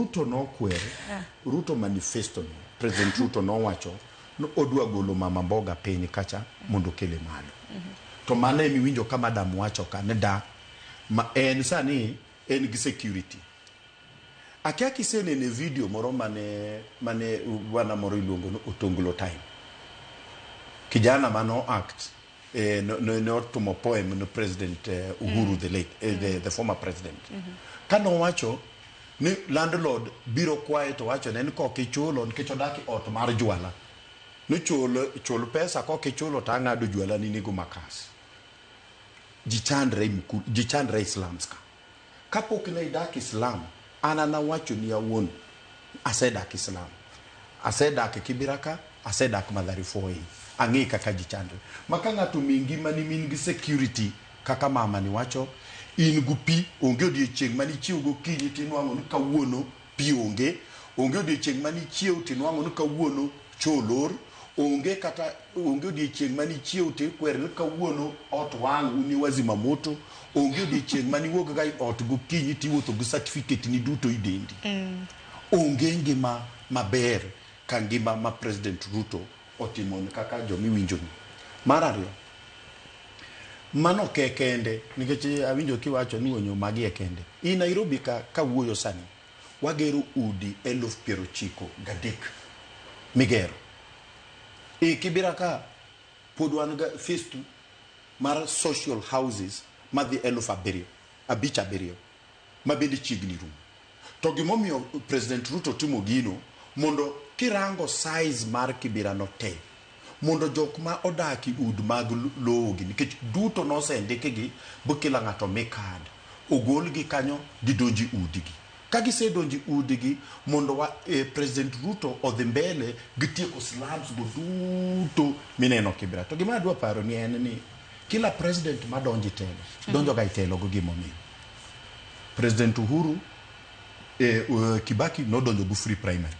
Ruto nokwer, Ruto manifesto no, President Ruto nowacho ni odwa golo mama mboga piny kacha mondo okele malo. To mano ema iwinjo ka madam wacho ka ni da ma en sani en gi security. Akia kisenene video moro mane bwana moro iluongo ni Otonglo Time. Kijana mano act ne otimo poem ne President Uhuru the late the former president. Ka nowacho ni landlord biro kwaye to wacho ne ni kok ichulo nikech odak e ot mar jwala. Ni chul pesa, kok ichulo to ang'ado jwala ni nego makas. Ji chandre ji chandre e slums ka. Kapok ne idak e slum, an anawacho ni awuon asedak e slum. Asedak e Kibera ka, asedak Mathare 4A. Ang'e kaka ji chandre. Ma ka ng'ato omi ngimani min gi security kaka mama ni wacho, in gi pi, onge odiochieng' mane ichiew gokinyi tinwang'o ni kawuono pi onge, onge odiochieng' mane ichiew tinwang'o ni kawuono choo olor, onge kata onge odiochieng' mane ichiew tikwer ni kawuono ot wang' un e wazima moto, onge odiochieng' mane iwuog ga e ot gokinyi tiwuotho gi certificate ni duto i dendi. Onge ngima maber ka ngima ma President Ruto otimo ni kaka jomiwinjo ni. Mar ariyo, mano ok e kende nikech awinjo kiwacho ni onyo magi e kende. I Nairobi ka kawuoyo sani, wagero udi 93,000 migero. E Kibera ka pod wan ga phase 2 mar social houses madhi 7,000 5 7 ma bende chiegni rumo. To gimomiyo President Ruto timo gino mondo kirango size mar Kibera no te, mondo jok ma odak e ud mag lowo gi nikech duto nosendikgi bu kila ng'ato mi card ogolgi kanyo gidonji udigi. Ka gisedonjo e udigi mondo President Ruto odhi mbele gi tieko slums go duto mineno Kibera. To gima adwa paro ni en ni kila president madonjo e telo donjo ga e telo gi gimomiyo. President Uhuru Kibaki nodonjo gi free primary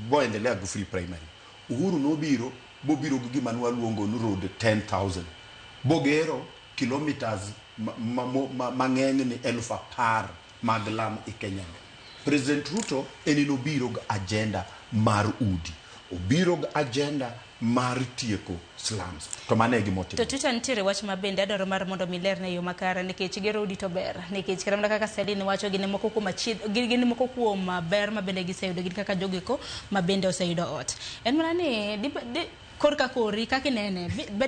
boendelea gi free primary. Uhuru nobiro bobiro gi gima nwaluongo ni road 10,000 bogero kilometers mang'eny ni 10,000 mag lam e Kenya. President Ruto en nobiro gi agenda mar udi, obiro gi agenda mar tieko slums. To mano e gima To otimo. Twitter nitiere wach ma bende adwaro mar mondo mi lerne e yo makare nikech gero udi to ber nikech kata mana kaka Celine wacho gin moko kuom achiedh gin moko kuom ber ma bende giseyudo gin kaka jogeko ma bende oseyudo ot. En mana ni di, korka kori kaka inene be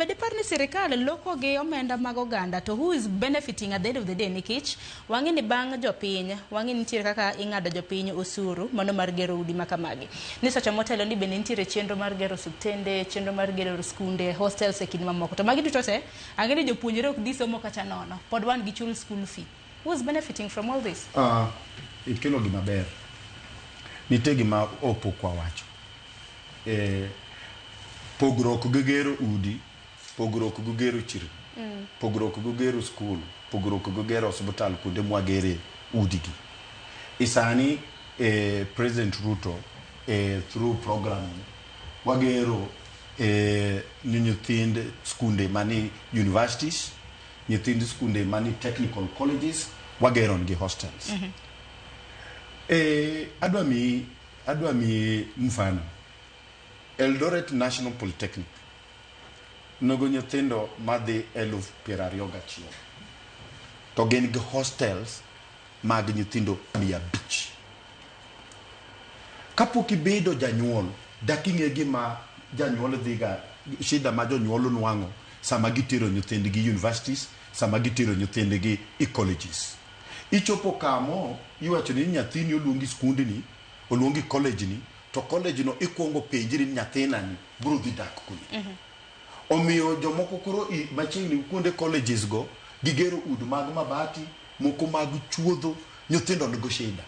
dipar ni sirikal loko gi omenda mag oganda to who is benefiting at the end of the day nikech wang'e ni bang' jopiny wang'e ni nitiere kaka ing'ado jopiny osuru mano mar gero udi ma kamagi ni seche motelo ni bende nitiere chenro mar gero osiptende, chenro mar gero skunde, hostels e kind mamoko. To magi duto te ang'e ni jopuonjre ok dhi somo kata nono, pod wan gi chul school fee. Who is benefiting from all this? Ikelo gima ber. Nitie gima opok wawacho. Pogruok gi gero udi, pogruok gi gero chirni, pogruok gi gero skul, pogruok gi gero osiptal kuonde mwagere udigi. Isani President Ruto through program wagero ni nyithind skunde mani universities, nyithind skunde mani technical colleges, wagero nigi hostels. Adwa mi mfano. Eldoret National Polytechnic nogo nyithindo madhi 21,000 to gin gi hostels mag nyithindo 500. Kapok ibedo janyuol, dak ing'e gima janyuol dhiga, shida ma jonyuol nwang'o sama gitero nyithindgi universities, sama gitero nyithindgi e colleges. Ichopo kamo iwacho ni nyathini oluongi skundni, oluongi college ni, to college no ikuongo penjri ni nyathina ni biro dhi dak kune. Omiyo jomoko koro machiegni kuonde colleges go gigero ud mag mabati, moko mag chuodho, nyithindo nigo shida.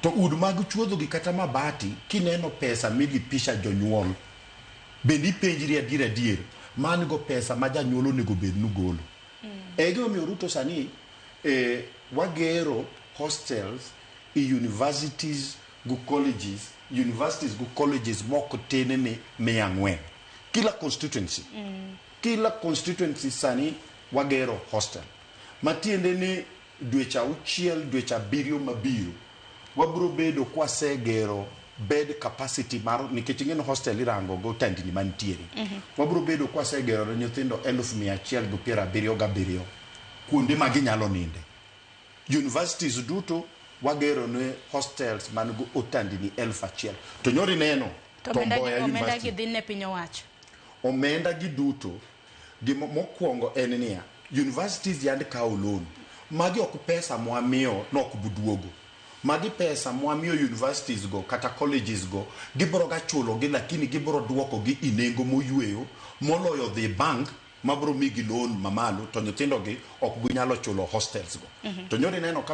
To ud mag chuodho gi kata mabati kineno pesa milipisha jonyuol, bende ipenjri adier adier man go pesa ma janyuol onego bed ni golo. E gimomiyo Ruto sani wagero hostels e universities go colleges, universities go colleges mok tin ni 400. Kila constituency. Kila constituency sani wagero hostel. Matiende ni dweche 6, dweche 7 mabiro. Wabiro bedo kwasegero bed capacity mar, nikech ing'e ni hostel irango go tandini mantiere. Wabiro bedo kwasegero ne nyithindo 177,000 kuonde ma ginyalo ninde. Universities duto wagero ne hostels man go otandini 1000. To nyori neno To Tom omenda gi Mboya omenda University gi dhi ne piny owacho. Omenda gi duto, gima mokwongo en niya, universities yand kawo loan. Magi ok pesa mwamiyo nok buduogo. Magi pesa mwamiyo universities go kata colleges go, gibiro ga chulo gi, lakini gibiro duoko gi i nengo moyweyo moloyo dhi bank mabiro migi loan mamalo, to nyithindo gi ok bi nyalo chulo hostels go. To nyori neno ka